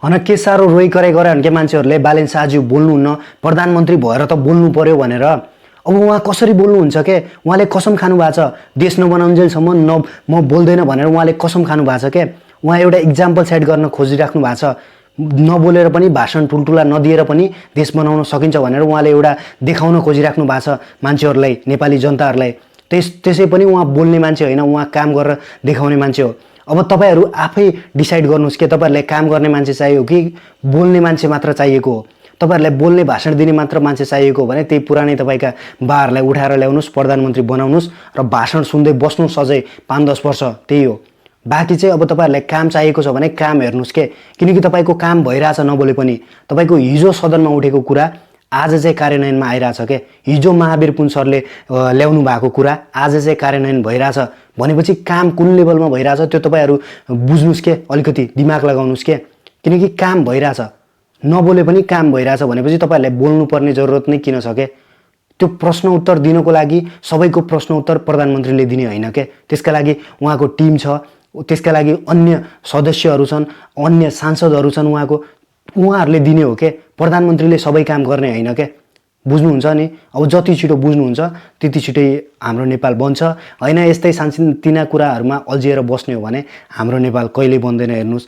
हन के साह्रो रोइ कराइ गरे भने के मान्छेहरूले बालेन शाहज्यू बोल्नुहुन्न, प्रधानमन्त्री भएर त बोल्नु पर्यो भनेर। अब उहाँ कसरी बोल्नुहुन्छ के? उहाँले कसम खानु भएको छ देश नबनाउन्जेलसम्म म बोल्दैन भनेर उहाँले कसम खानु भएको छ के? उहाँ एउटा इक्जाम्पल सेट गर्न खोजिराख्नु भएको छ। नबोलेर पनि भाषण ठुल्ठुला नदिएर पनि देश बनाउन सकिन्छ भनेर उहाँले एउटा देखाउन खोजिराख्नु भएको छ मान्छेहरूलाई, नेपाली जनताहरूलाई। त्यसै पनि उहाँ बोल्ने मान्छे होइन, उहाँ काम गरेर देखाउने मान्छे हो। अब तपाईँहरू आफै डिसाइड गर्नुहोस् कि तपाईँहरूलाई काम गर्ने मान्छे चाहियो कि बोल्ने मान्छे मात्र चाहिएको हो। तपाईँहरूलाई बोल्ने भाषण दिने मात्र मान्छे चाहिएको हो भने त्यही पुरानै तपाईँका बाहरूलाई उठाएर ल्याउनुहोस्, प्रधानमन्त्री बनाउनुहोस् र भाषण सुन्दै बस्नुहोस् अझै 5-10 वर्ष, त्यही हो। बाँकी चाहिँ अब तपाईँहरूलाई काम चाहिएको छ भने काम हेर्नुहोस् के, किनकि तपाईँको काम भइरहेछ नबोले पनि। तपाईँको हिजो सदनमा उठेको कुरा आज चाहिँ कार्यान्वयनमा आइरहेछ के, हिजो महावीर पुन सरले ल्याउनु भएको कुरा आज चाहिँ कार्यान्वयन भइरहेछ भनेपछि काम कुन लेभलमा भइरहेछ त्यो तपाईँहरू बुझ्नुहोस् के, अलिकति दिमाग लगाउनुहोस् के, किनकि काम भइरहेछ। नबोले पनि काम भइरहेछ भनेपछि तपाईँहरूलाई बोल्नुपर्ने जरुरत नै किन छ के? त्यो प्रश्न उत्तर दिनको लागि सबैको प्रश्न उत्तर प्रधानमन्त्रीले दिने होइन के, त्यसका लागि उहाँको टिम छ, त्यसका लागि अन्य सदस्यहरू छन्, अन्य सांसदहरू छन् उहाँहरूले दिने हो के। प्रधानमन्त्रीले सबै काम गर्ने होइन के, बुझ्नुहुन्छ नि? अब जति छिटो बुझ्नुहुन्छ त्यति छिटै हाम्रो नेपाल बन्छ होइन। यस्तै सानसाना कुराहरूमा अल्झिएर बस्ने हो भने हाम्रो नेपाल कहिले बन्दैन। हेर्नुहोस्,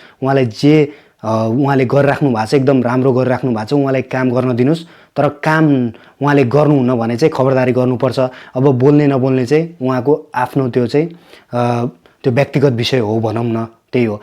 उहाँले गरिराख्नु भएको छ, एकदम राम्रो गरिराख्नु भएको छ। उहाँलाई काम गर्न दिनुहोस्, तर काम उहाँले गर्नुहुन्न भने चाहिँ खबरदारी गर्नुपर्छ। अब बोल्ने नबोल्ने चाहिँ उहाँको आफ्नो त्यो व्यक्तिगत विषय हो भनौँ न, त्यही हो।